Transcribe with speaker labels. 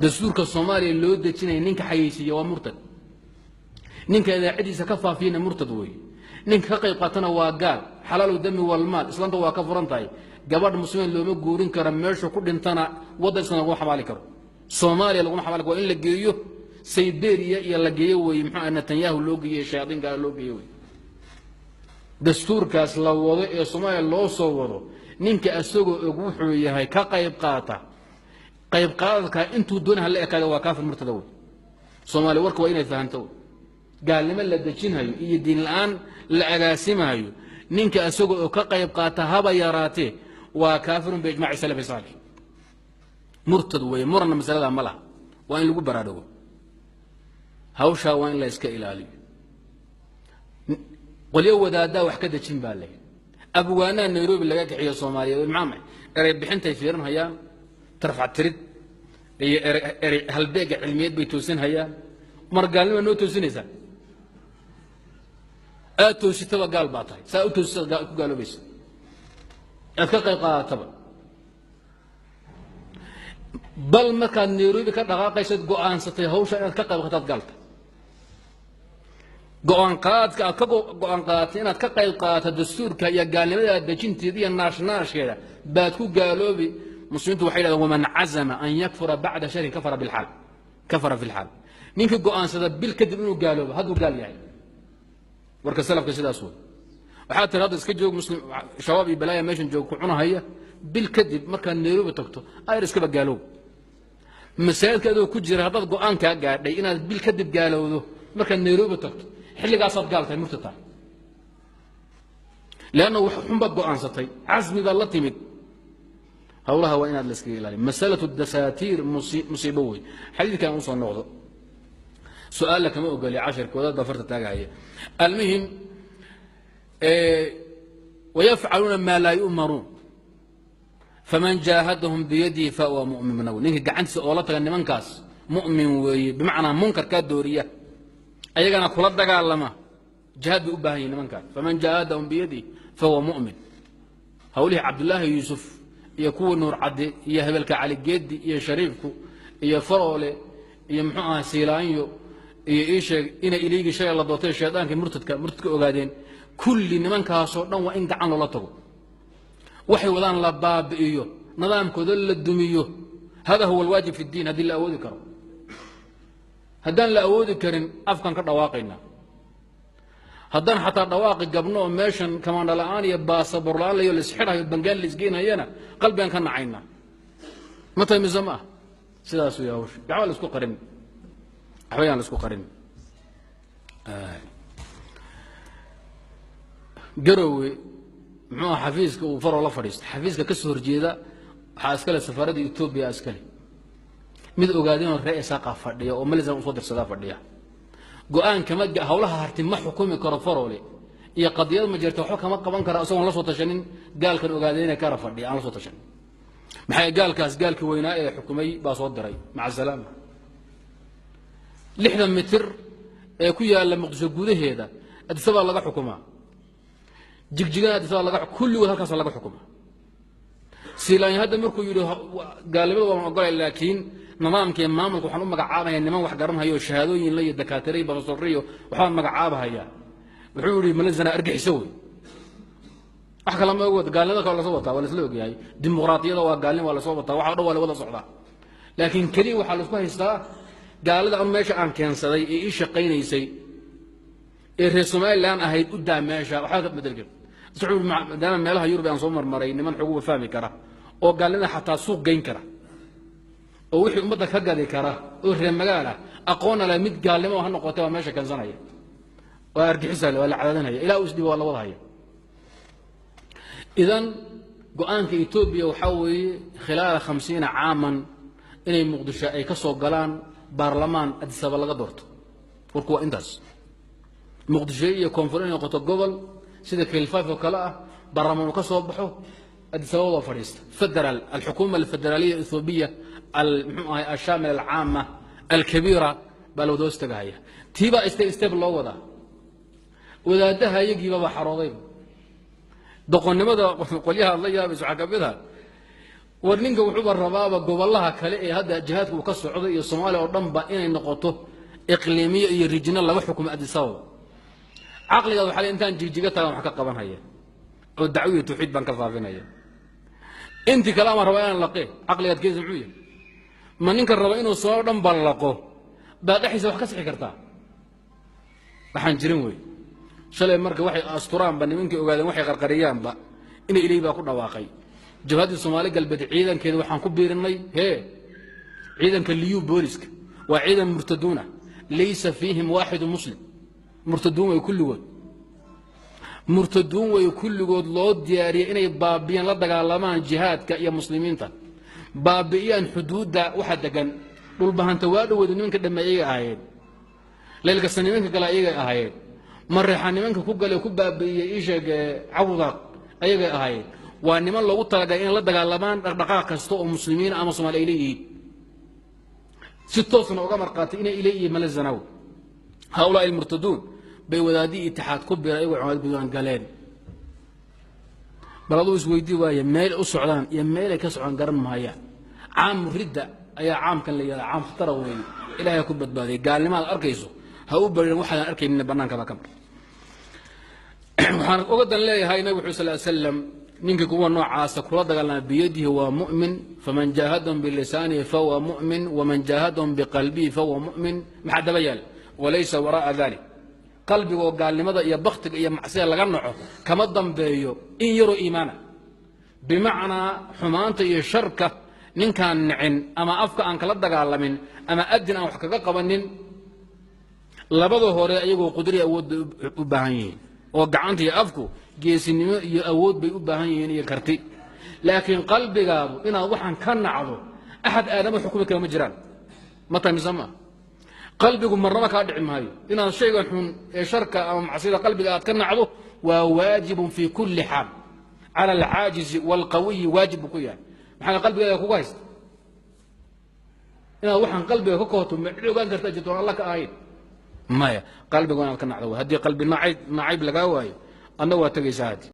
Speaker 1: Dastuurka Soomaaliya loo dejinaya ninka xayeysiiya waa murtad, ninka idaacadiisa ka faafiyana murtad weeye, ninka ka qayb qaatana waa gaal. Xalaalu dami walmaal, islaanta waa ka furan tahay, gabadh muslimiin looma guurin karo, meeshu ku dhintana waddan isna laguma xamaali karo, Soomaaliya laguma xamaali karo. Waa in la geeyo Siberia iyo la geeyo weeye, muxuu Netanyahu loo geeyey, shayaadiin gaala loo geeyo wey. Dastuurkaas la wado ee Soomaaliya loo soo wado, ninka isagoo og wuxuu yahay ka qayb qaata, qayb qaadadka intuu doona hala ekaada, waa kaafir murtada wey. Soomaaliya warka waa inay fahanto wey. Gaalnimo la dejinhayo iyo diin la-aan la agaasimahayo, ninka isagoo oo ka qayb qaata haba yaraatee waa kaafirun biijmaci salafi saalix, murtad weeye. Muranna masalada ma laha, waa in lagu baraarugo hawshaa, waa in la iska ilaaliyo. Qolyo wadaaddaa wax ka dejin baa leh, abwaanaha Nairobi laga kaxiyo Soomaaliyeed, maxaa erey bixintay fiirinhayaan, tarfac tirid iyo erey halbeega cilmiyeed bay toosinhayaan. Mar gaalnima noo toosinaysaa, aad toositaba gaal baa tahay, saa u toosita ku gaaloobaysa aad ka qayb qaadataba. Bal markaad Nairobi ka dhaqaaqaysaad go'aansatay hawsha inaad ka qayb qataad gaalta, go-aan qaadka aad ka go-aan qaadatay inaad ka qayb qaadato dastuurka iyo gaalnimada dejinteeda iyo naashnaashkeeda baad ku gaaloobi. Muslimiintu waxay yidhahdeen waman cazama an yakfura bacda shahrin kafara bilxaal, kafara fi lxaal. Ninkii go'aansada bil kadib inuu gaaloobo hadduu gaal yahay. Warka salafka sidaas wey. Waxaa tiri hadda iska joog, muslim shabaab iyo balaaya meeshan joog ku cunahaya, bil kadib markaad Nairobi tagto ayar iskaba gaaloob. Masaajidka adoo ku jira haddaad go-aan kaa gaadhay inaad bil kadib gaalowdo markaad Nairobi tagto, xilligaasaad gaal tahay, murtad tahay, leanna wax xunbaad go'aansatay, casmi baad la timid. Hawlaha waa inaad la iskaga ilaaliyo. Masalatu dasaatiir musiibo wey. Xadiidkan usoo noqdo, su-aalla kama ogoli cashirka, wadaad baa farta taagahaya. Almuhim, wayafcaluuna maa laa yu'maruun faman jaahadahum biyadihi fahuwa mu'min. Ninka gacantiisa oola taga nimankaas mu'min weeye, bimacnaa munkarkaa dooriya ayagana kula dagaalama, jihaad bay u baahan yihin nimankaas. Faman jaahadahum biyadihi fahuwa mu'min. Hawlihii Cabdullaahi Yuusuf iyo kuwii Nuur Cadde iyo hebelka Cali Geedi iyo Shariifku iyo Faroole iyo muxuu ahaa Siilaanyo iyo iisheeg ina iliigi shalay la doortay, shaydaankii murtadka ogaadeen, kulli nimankaasoo dhan waa in gacan loola tago, waxay wadaan la baabi'iyo, nidaamkooda la dumiyo. Hada huwa alwaajib fi ddiin haddii la awoodi karo. Haddaan la awoodi karin afkan ka dhawaaqayna, haddaan xataa dhawaaqi gabno oo meeshan kamaandha la-aan iyo baasabor la-aan layo laisxidhayo bangaal laisgeynayana qalbigan ka nacayna. Ma tahay mise ma ah? Sidaas wey hawsha, waxba la isku qarin, waxba yaan la isku qarin. Garowe muxuu ah xafiiska uu faroo la fadhiista, xafiiska ka soo horjeeda waxaa iskale safaaradda Etoobiya iskale, mid ogaadeenoo ree Isaaqa fadhiya oo malisan usoo dirsadaa fadhiya. Go-aan kama hawlaha harti ma xukumi karo Faroole iyo qadiyad ma jirta, waxba kama qaban kara isagoon la soo tashanin gaalkan ogaadeyna kara fadhiya aan la soo tashanin. Maxay gaalkaas gaalkii weynaa ee xukumay baa soo diray, maca salaama. 60 mitir ee ku yaalla Muqdisho gudaheeda Addis Ababa laga xukumaa, Jigjigana Addis Ababa laga, kulligood halkaasa laga xukumaa. Siilaanyo hadda markuu yidhi gaalnimada waan ogolay, laakiin nidaamka iyo maamulka waxaan u magacaabaya niman wax garanhayo, shahaadooyin la iyo dakaatire barasoriyo waxbaan magacaabahaya, wuxuu yihi malisana argixiso wey. Wax kale ma og, gaalnimada kale lasoo wataa waa laisla ogyahay, dimuqraadiyada waa gaalnimo waa lasoo wataa, waxa o dhan waa la wada socdaa. Laakiin keliya waxaa laisku haystaa gaalada anu meesha aan keensaday ee ii shaqaynaysay ee reer Somalilan ahayd u daa meesha, waxba ka bedel kar. Maadaama meelaha Yurub aan soo marmaray niman xoguba fahmi kara oo gaalnimada xataa suuq geyn kara oo wixii ummadda ka gadi kara oo reer magaal ah aqoonna leh, mid gaalnimo ha noqotay waa meesha keensanaya, waa argixisa, waa la cadaadinaya ilaa uu isdhibo, waa la wada haya. Idan go-aanka Etoobiya waxaa weeye khilaala 50 caaman inay Muqdisho ay ka soo galaan baarlamaan Addis Ababa laga doorto. Warku waa intaas. Muqdisho iyo koonfur inay noqoto gobol sida kelfaf oo kale ah, baarlamaan uu ka soo baxo Addis Ababa wada fadhiista, federaal, alxukuma alfederaaliya ethoobiya muxuu ahay ashaamil alcaama alkabiira baa la wada hoos tagahaya. Tiibaa step step loo wadaa. Wadaadaha iyagiiba baa xaroodayba doqonnimada qolyaha ad la yaabayso. Waxaa ka mid ah War ninka wuxuuba rabaaba gobolaha kale ee hadda jihaadka uu ka socdo iyo Soomaaliya oo dhanba inay noqoto iqliimiyo iyo rijino laga xukumo Addis Ababa. Caqligaad waxaa le intaan jigjiga tagaan wax ka qabanhaya oo dacwo iyo tawxiid baan ka faafinaya, intii kale ama raba inaan laqe. Caqligaad keensa muxuu yahay? Ma ninka raba inuu Soomaaliya o dhan ballaqo baa dhexdiisa wax ka sixi kartaa? Waxaan jirin wey. Shalay marka waxay asturaanba nimankii ogaadeen, waxay qarqariyaanba inay ilay baa ku dhawaaqay. Jabhaddii Soomaali Galbeed ciidankeeda waxaan ku biirinay hee ciidanka liyu booliska, waa ciidan murtaduuna, laysa fiihim waaxidu muslim. Murtaduun way kulligood, murtaduun way kulligood. Loo diyaariyey inay baabiyaan, la dagaalamaan jihaadka iyo muslimiinta, baabi'iyaan xuduudda waxa degan dhulbahanta. Waa dhoweydu nimanka dhamme iyagay ahaayeen, leylkasta nimanka gala iyagay ahaayeen, mareexa nimanka ku gale ku baabi'iyey iisheeg cawdaaq ayagay ahaayeen. Waa niman loogu talagalay inay la dagaalamaan dhaqdhaqaaq kasta oo muslimiin ama Somaali ay leeyihiin, si toosna uga marqaatay inay ileeyihiin mala zanaawi. Haulaai almurtaduun bay wadaadii itixaad ku bira iyagoo cumaad gudan galeen. Bal aduu isweydii waaye meel u socdaan iyo meelay ka socdaan garan maayaan. Caamu ridda ayaa caamkan la yihahda, caam khatara weeye. Ilahay ku badbaadiyay. Gaalnimaad arkayso ha u barin, waxaadan arkaynin bannaankaba ka mar. Waxaan uga dan leeyahay nabig wuxuu sal slam ninkii kuwa noocaasa kula dagaalama biyadihi waa mu'min, faman jaahadahum bilisaanihi fahuwa mu'min, waman jaahadahum biqalbihi fahuwa mu'min. Maxaa daba yaal? Walaysa waraa'a dalik. Qalbigoo gaalnimada iyo baktiga iyo macsida laga naco kama dambeeyo in yaroo iimaana. Bimacnaa xumaanta iyo sharka ninkaan nicin ama afka aan kala dagaalamin ama adin aan wax kaga qabanin, labada hore ayagoo qudri awood bay u baahan yihiin, oo gacanta iyo afku geesinimo iyo awood bay u baahan yihiin iyo karti. Laakiin qalbigaadu inaad waxaan ka nacdo axad aadama xukumi kara ma jiraan. Ma tahay mise maa? Qalbigu marnaba kaa dhici maayo inaad shaygan xun ee sharka ama macsida qalbiga aad ka nacdo. Waa waajibun fii kulli xaal cala alcaajizi waalqawiyi, waajib buu ku yahay. Maxaa qalbigaada kugu haysta inaad waxaan qalbiga ka kohoto? Ma cid ogaan kartaa jirto oon alla ka ahayn? Maya. Qalbiga inaad ka nacdo. Haddii qalbi nacayb lagaa waayo, adna waa tegaysaa hadi.